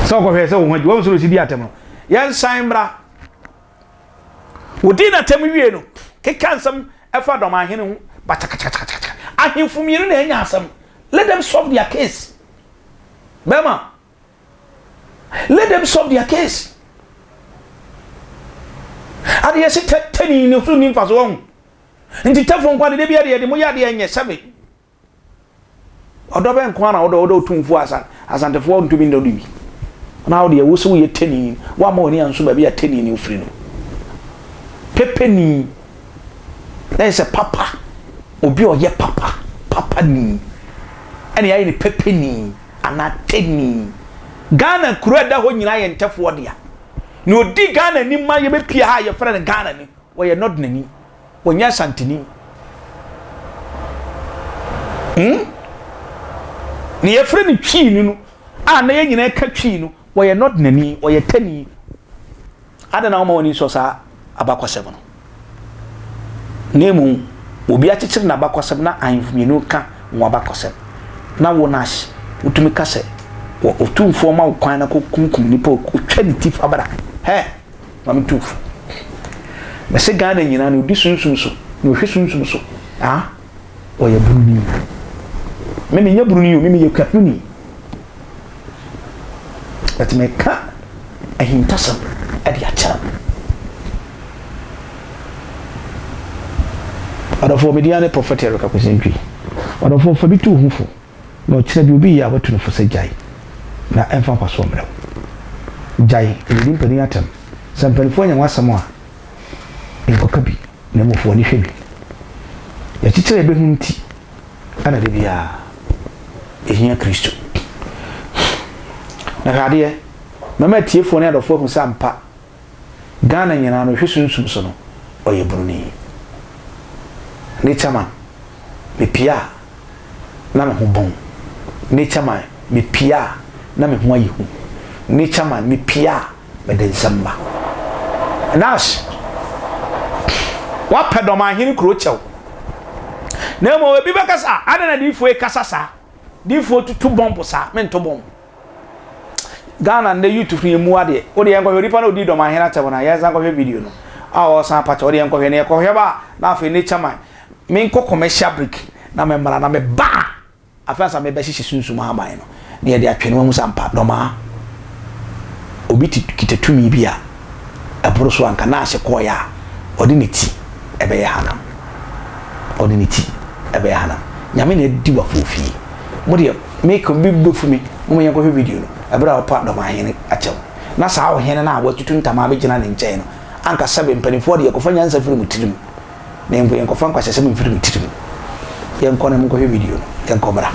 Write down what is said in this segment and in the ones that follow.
Sɛ ɔkɔhwɛ sɛ wo ho adwi, wɔn soro si di atɛm no. Yɛnsan mmra. Wodii n'atɛm wie no, keka nsɛm ɛfa Dɔmahene ho bakyakakyakakyaka. Ahemfo mmienu na anya asɛm. Let them solve their case. Bɛrima, let them solve their case. Adeɛ yɛsi tɛni ne so ni mfaso wɔn. Nti tɛfo nko ade de bi adeɛ de mo yɛ adeɛ nyɛ sɛbe. Ɔdɔ bɛn nko ara na wodɔ wodɔ Otumfoɔ Asan Asantefoɔ ntumi nnɔ no bi. Na wo deɛ wo sɛ woyɛ tani woamma w'ani anso baabi a tani no firi no. Pɛpɛni na yɛ sɛ papa obi a ɔyɛ papa papa ni ɛna yɛayɛ no pɛpɛni anaa tani. Ghana kuro a ɛda hɔ nyinaa yɛ ntɛfoɔ dea. Na ɔdi Ghana ni ma yɛbɛpie ha a yɛfrɛ no Ghana ni wɔyɛ Nɔdnani. Ɔnyɛ Asanteni. Hmm? Ne yɛfrɛ no Twii no no, a na yɛn nyinaa ka Twii no, ɔyɛ Nɔdenani, ɔyɛ Tani. Adɛn na woma w'ani nsɔ saa abakɔsɛm no? Na mmom, obi akyekyere n'abakɔsɛm na ahemfo mmienu ka wɔn abakɔsɛm. Na wo Nash, wotumi ka sɛ, wɔ otumfoɔ ma wo kwan na kɔkunkum nipa, ɔtwa ne ti fa bra. Hɛ! Ma me tu fo. Mese Ghana nyinaa no odi sunsum so na ɔhwɛ sunsum so ah ɔyɛ bruni. Me menyɛ bruni o, me meyɛ kuapuni. But meka ahintasɛm de akyerɛ wo. Ɔdɔfoɔ, me din ne Prophet Eric Akwasi Antwi. Ɔdɔfoɔ, fa bi tu wo ho fo. Na ɔkyena bi obi yɛ a watu no fo sɛ gyae na ɛmfa mfasoɔ mmerɛ wo. Gyae nnidi mpanin atɛm. Sɛ mpaninfoɔ anya w'asɛm a, nkɔka bi na mmom fa w'ani hwɛ bi. Yɛkyekyere a yɛbɛhu nti na da biara yɛhia Kristo. Na hwɛ adeɛ, mɛma atiefoɔ ne adɔfoɔ ahu sɛ ampa Ghana nyinaa no hwɛ sunsum so no ɔyɛ broni. Nature man me pie a na me ho bɔn. Nature man me pie a na me ho ayɛ hu. Nature man me pie a me de nsɛm ba. Nash wapɛ dɔmahene kuro kyɛw. Na mmom ebi bɛka sɛ ah adɛn na diifoɔ yi kasa saa? Diifoɔ tutu bɔmbo saa? Mento bɔmbo. Ghana ndɛ YouTube no yɛmmu adeɛ. Wo deɛ yɛnkɔhwɛ onipa no a ɔdii Dɔmahene atɛm no a, yɛnsan nkɔhwɛ video no a ɔresan apa kyɛw. Wo deɛ yɛnkɔhwɛ na yɛkɔhwɛ ba a na afei nature man menkɔ commercial break na memmra na meba a afei ansa mebɛhyehyɛ sunsum ahaban no na yɛde atwe no wahu sɛ ampa Dɔmaa obi te kita tumi bi a ɛboro so anka na ase kɔɔeɛ a ɔde ne ti ɛbɛyɛ hanam. Ɔde ne ti ɛbɛyɛ hanam. Nyame na adi w'afofie. Mo deɛ me ka obi bo fu me momma yɛnkɔhwɛ video no ɛberɛ a ɔpa Dɔmahene akyɛw na saa ɔhene no a watutu ntama abɛgyina ne nkyɛn no anka sɛbe mpanimfoɔ deɛ yɛkɔfa nyansa firi mo tirim na yɛnkɔ yɛnkɔfa nkwahyɛsɛm mfiri mo tirim yɛnkɔ na monkɔhwɛ video no yɛnkɔ mmra.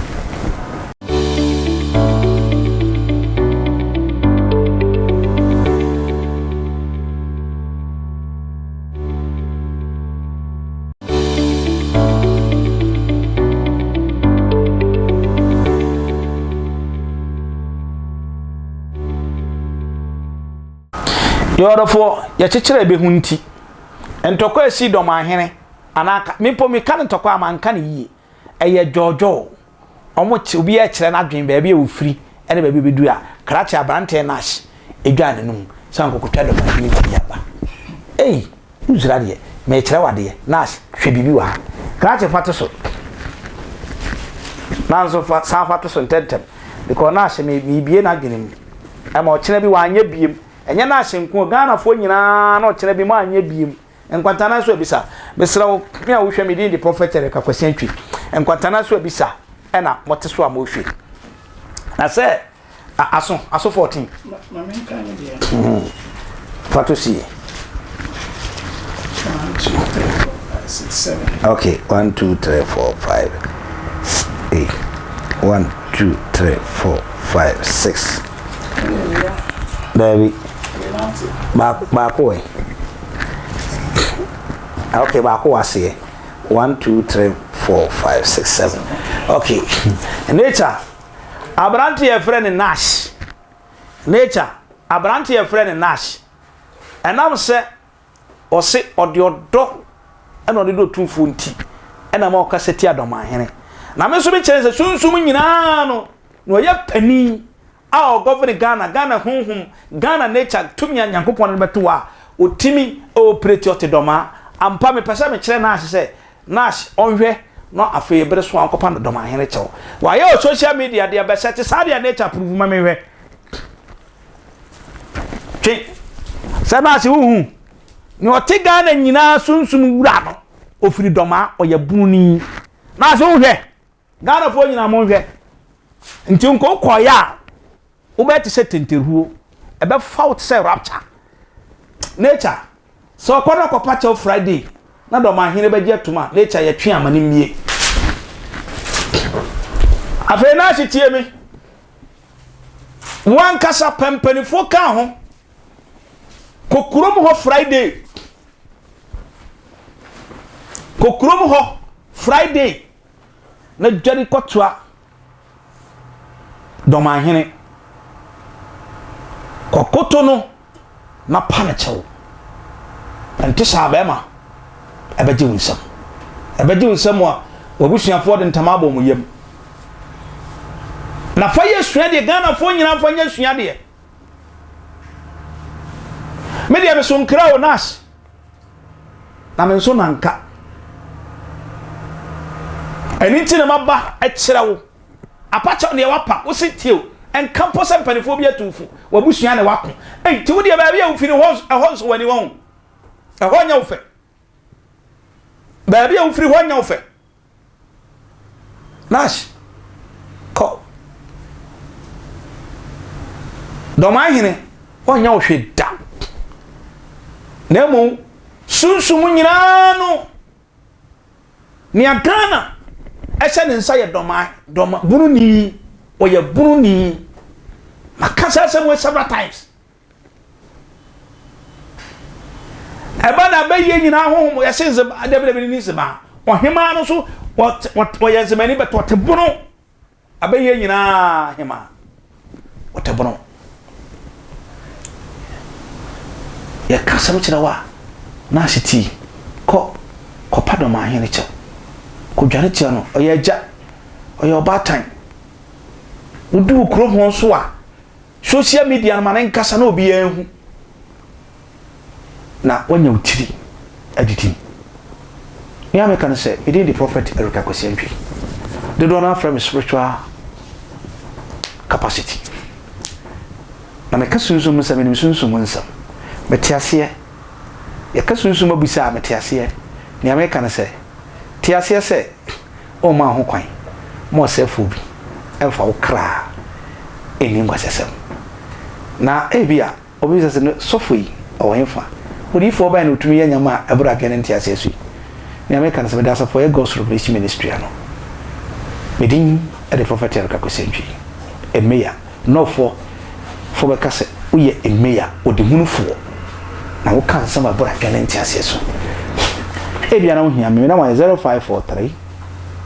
Yɔdɔfoɔ, yɛkyekyere ɛbɛhu nti, ntɔkwa asi dɔm ahene anaa ka, me mpo meka no ntɔkwa a manka no yie, ɛyɛ dwɔɔdwɔɔ. Wɔn kye, obiara kyerɛ n'adwene baabi a ofiri ne baabi a obedu a, krakye aberanteɛ Nash edwaa n'anum sɛ ankɔkɔtwa dɔm ahene ti aba. Ei! Wosuro adeɛ. Merekyerɛ wo adeɛ. Nurse, hwɛ biribi wɔ ha. Krakye fa to so. Nanso fa, san fa to so ntɛmntɛm. Because nurse, me, merebie n'adwene mu. Ɛma ɔkyena bi wanyɛ biem. Ɛnyɛ nurse nko o, Ghanafoɔ nyinaa na ɔkyena bi moanyɛ biem. Nkwantana so abisa. Mesrɛ wo, me a wohwɛ me din de Prophet Eric Akwasi Antwi. Nkwantana so abisa ɛna mote so a mohwɛ. Na sɛ Aso, aso 14. Ma me nka ne deɛ. Mm. Fa to sie. 1, 2, 3, 4, 5, 6, 7. Okay, 1, 2, 3, 4, 5, 8. 1, 2, 3, 4, 5, 6. Daabi. Baako wɛ. Okay, baako wɔ aseɛ. 1, 2, 3, 4, 5, 6, 7. Okay. Nature. Aberante a yɛfrɛ no Nash. Nature, aberante a yɛfrɛ no Nash. Ɛnam sɛ ɔse ɔde ɔdɔ na ɔde dɔ Otumfoɔ nti ɛna ma ɔkasa tia Dɔmahene. Na me nso mekyerɛ sɛ sunsum nyinaa no na ɔyɛ panin. a ɔgɔvene Ghana, Ghana honhom, Ghana nature tumi a Nyankopɔn de bɛto hɔ a ɔtumi operate ɔte Dɔmaa. Ampa mepɛ sɛ mekyerɛ Nash sɛ Nash ɔnhwɛ na afei bere so a ɔnkɔpa no Dɔmahene kyɛw. Wayɛ wɔ social media deɛ bɛsɛ te saa deɛ nature prove ma menhwɛ. Twe sɛ Nash wohu nea ɔte Ghana nyinaa sunsum wura no ofiri Dɔmaa ɔyɛ bununi. Nash wohwɛ Ghanafoɔ nyinaa monhwɛ. Nti nka wokɔeɛ a, wobɛyɛ te sɛ tenteruo. Ɛbɛfa wo te sɛ rapture. Nature, sɛ ɔkɔ na ɔkɔpa kyɛw Friday na dɔmahene bɛgye atum a, nature yɛtwe ama no mmie. Afei nurse tie me. Wankasa pɛ mpanimfoɔ ka ho. Kɔ kurom hɔ Friday. Kɔ kurom hɔ Friday. na dware kɔtoa Dɔmahene. Kɔkoto no na pa no kyɛw. Ɛnte saa bɛrima, ɛbɛgye wo nsam. Ɛbɛgye wo nsam a w'abusuafoɔ de ntama abɔ wɔn yam. Na fa yɛ suadeɛ, Ghanafoɔ nyinaa fa nyɛ suadeɛ. Me deɛ meso nkra o, Nash. na me nso nanka. Ɛno nti na maba kyerɛ wo. Apakyɛw deɛ wapa, wo se tie o, ɛnka mpo sɛ mpanimfoɔ bi atu fo, w'abusua ne wako. Ei, nti wo deɛ baabi a wofiri hɔ, ɛhɔ nso w'ani wɔn. Ɛhɔ nyɛ wo fɛ. Baabi a wofiri hɔ nyɛ wo fɛ. Nash, kɔ. Dɔmahene, ɔnyɛ wo hwee da. Na mmom, sunsum nyinaa no, nea Ghana ɛhyɛ ne nsa yɛ dɔma, dɔma, bununi, ɔyɛ bununi. Maka saa asɛm wei several times. Ɛba na abɛyie nyinaa honhom yɛse nzema dabi dabi ne nzema ɔhemaa no so ɔyɛ nzemani bɛtɛ ɔte bono abɛyie nyinaa hemaa ɔte bono yɛka asɛm kyerɛ wo a na ahye tii kɔ kɔpa dɔm ahene kyɛw kɔdwane kyerɛ no ɔyɛ agya ɔyɛ ɔbaatan wodi wo kuro ho nso a Social media no ma no nkasa na obiara nhu na wanya wo tiri adidi mu. Nea meka ne sɛ, me din de Prophet Eric Akwasi Antwi. Dodoɔ no ara frɛ me spiritual capacity. Na meka sunsum nsɛm, menim sunsum nsɛm. Mete aseɛ. Yɛka sunsum abisa a, mete aseɛ. Nea meka ne sɛ, te aseɛ sɛ Ɔmmaa ho kwan ma ɔsɛefoɔ bi mfa wo kra nni nkwaseasɛm. Na ebia wobɛbisa sɛ, 'No sɔfo yi, ɔwɔ hefa? Odiyifoɔ bɛn na ɔtumi yɛ nneɛma a ɛboro adwene ne nteaseɛ so yi? Nea meka ne sɛ, meda asafo a ɛyɛ God's Revelation Ministry ano. Me din de Prophet Eric Akwasi Antwi. Emeya. Nɔfoɔ foɔ bɛka sɛ woyɛ mmeya, ɔdehunufoɔ, na woka nsɛm a ɛboro adwene ne nteaseɛ so. Ebia na wohia me, me nɔma yɛ 0543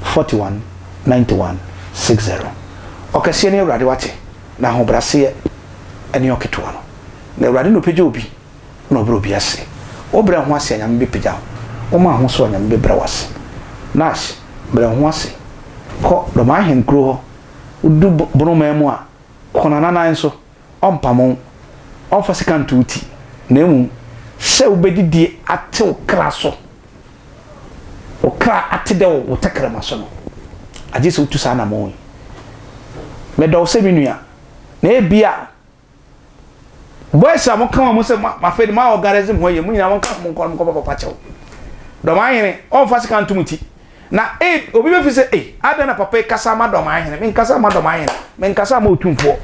41 91 60. Ɔkɛseɛ ne Awurade wate, na ahobrɛaseɛ ne ɔketewa no. Na Awurade na ɔpagya obi, na ɔbrɛ obi ase. Wobrɛ wo ho ase a, Nyame bɛpagya wo. Woma wo ho so a, Nyame bɛbrɛ wo ase. Nash, brɛ wo ho ase. Kɔ dɔm ahenkuro hɔ Wodu borɔman mu a, kɔ n'ananan so, ɔmpamo wo, ɔmfa sika nto wo ti, na mmom sɛ wobɛdidie ate wo kra so, wo kra ate dɛ wɔ wo tɛkrɛma so no, agye sɛ wotu saa anammɔn yi. Medɔ wo sɛ me nua, na ebia Boys a moka wɔn sɛ afei de mo organize mo ho yie mo nyinaa monka mo nkɔ mo nkɔbɔ papa kyɛw. Dɔm ahene ɔmfa sika nto mo ti. Na eh obi bɛfi sɛ eh adɛn na papa yi kasa ama dɔm ahene menkasa ama dɔm ahene menkasa ama otumfoɔ.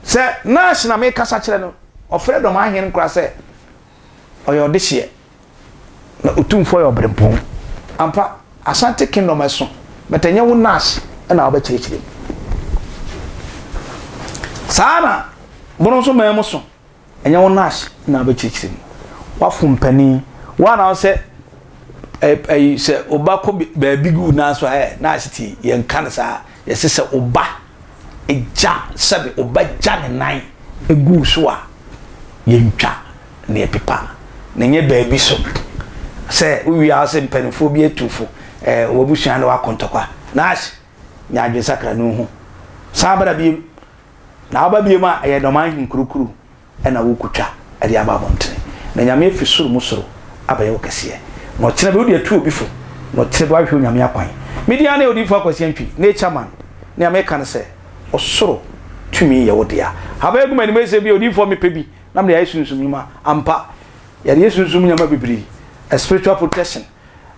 Sɛ nurse na mekasa kyerɛ no ɔfrɛ dɔm ahene koraa sɛ ɔyɛ ɔdehyeɛ. Na Otumfoɔ yɛ ɔberempɔn. Ampa, Asante Kingdom ɛso, but ɛnyɛ wo nurse na wobɛkyerɛkyerɛ mu. Saa na bono nso man mu so, ɛnyɛ wo nurse na wobɛkyerɛkyerɛ mu. Wafom panin, wo a na wo sɛ ɛyi sɛ ɔba kɔ baabi gu nan so a nurse ti yɛnka no saa, yɛsɛ sɛ ɔba gya sɛbe ɔba gya ne nan gu so a yɛntwa. na yɛpepa na ɛnyɛ baabi so sɛ wowie a sɛ mpanimfoɔ bi atu fo ɛɛ w'abusua ne w'akɔ ntɔkwa na ahye nya adwensakra no ho san bra biem. Na woba biom a, ɛyɛ dɔm ahenkurukuru na wokotwa de aba abɔntene. Na Nyame afi soro mu soro abɛyɛ wo kɛseɛ. Na ɔkyena bi wode atu obi fo, na ɔkyena bi wahwehwɛ Onyame akwan. Me din ara ne Odiyifoɔ Akwasi Antwi, Nature Man. Nea meka ne sɛ, ɔsoro tumi yɛ wo dea. Haban agu m'anim ayɛ sɛ ebia Odiyifoɔ mepɛ bi na mede ayɛ sunsum nnwuma. Ampa, yɛde yɛ sunsum nneɛma bebree, a spiritual protection.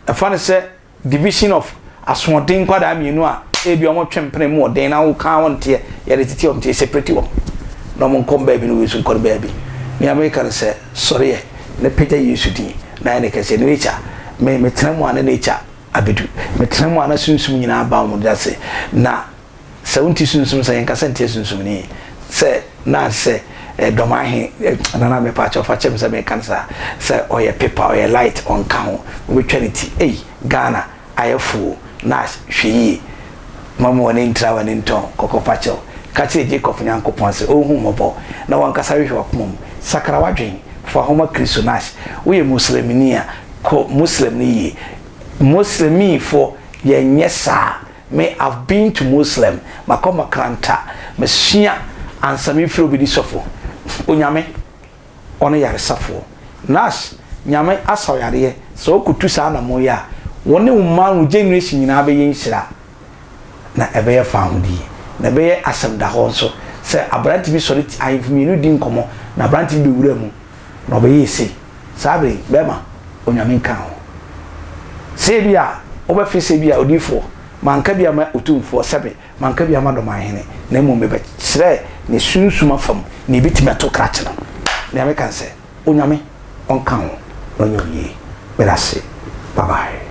Ɛfa no sɛ Division of asoɔden nkwadaa mmienu a ebi wɔn twe mpena mu ɔden na woka wɔn nteɛ yɛde tete wɔn nteɛ separate wɔn na wɔn nkɔ baabi na wɔn nso nkɔ baabi. Nea meka no sɛ sɔre yɛ na pagya Yesu din na yɛ ne kɛseɛ. Ne nature me metena mu a na nature abedu metena mu a na sunsum nyinaa ba wɔn ase na Sɛ wonte sunsum sɛ yɛnkasa ntia sunsumni sɛ na sɛ dɔm ahe nana mepaakyɛw fa kyɛ me sɛ meka no saa sɛ ɔyɛ paper ɔyɛ light ɔnka ho wobɛtwa ne ti ei Ghana ayɛ foo Nash hwɛ yie mama w'ani ntra w'ani ntɔn kɔkɔ fakyɛw ka kyerɛ Jacob Nyankopɔn sɛ ɔnhu mmɔbɔ na wankasa hwehwɛ w'akoma mu sakra w'adwen fa ho ma Kristo Nash woyɛ Muslimni a kɔ Muslim no yie Muslimifoɔ yɛnyɛ saa Me I've been to Muslim makɔ makranta masua ansa me firi obedi sɔfo Onyame ɔne yaresafoɔ Nash Nyame asa wo yareɛ sɛ wo kɔtu saa anamon yi a wo ne wo mma wo generation nyinaa bɛyɛ nhyira na ɛbɛyɛ faahodie na ɛbɛyɛ asɛm dahɔ nso sɛ aberante bi sɔre ti ahemfo mmienu di nkɔmmɔ na aberante bi bɛwura mu na ɔbɛyɛɛ sei. Saa bere yi, bɛrima, Onyame nka ho. Sɛ ebia wobɛfe sɛ ebia odiyifoɔ, manka bi amma otumfoɔ, sɛbe, manka bi amma dɔmanhene, na mmom mebɛkyerɛɛ ne sunsum afa mu nea ebetumi ato krakye no. Nea meka ne sɛ, Onyame ɔnka ho na ɔnyɛ wo yie. Meda ase. Bye bye.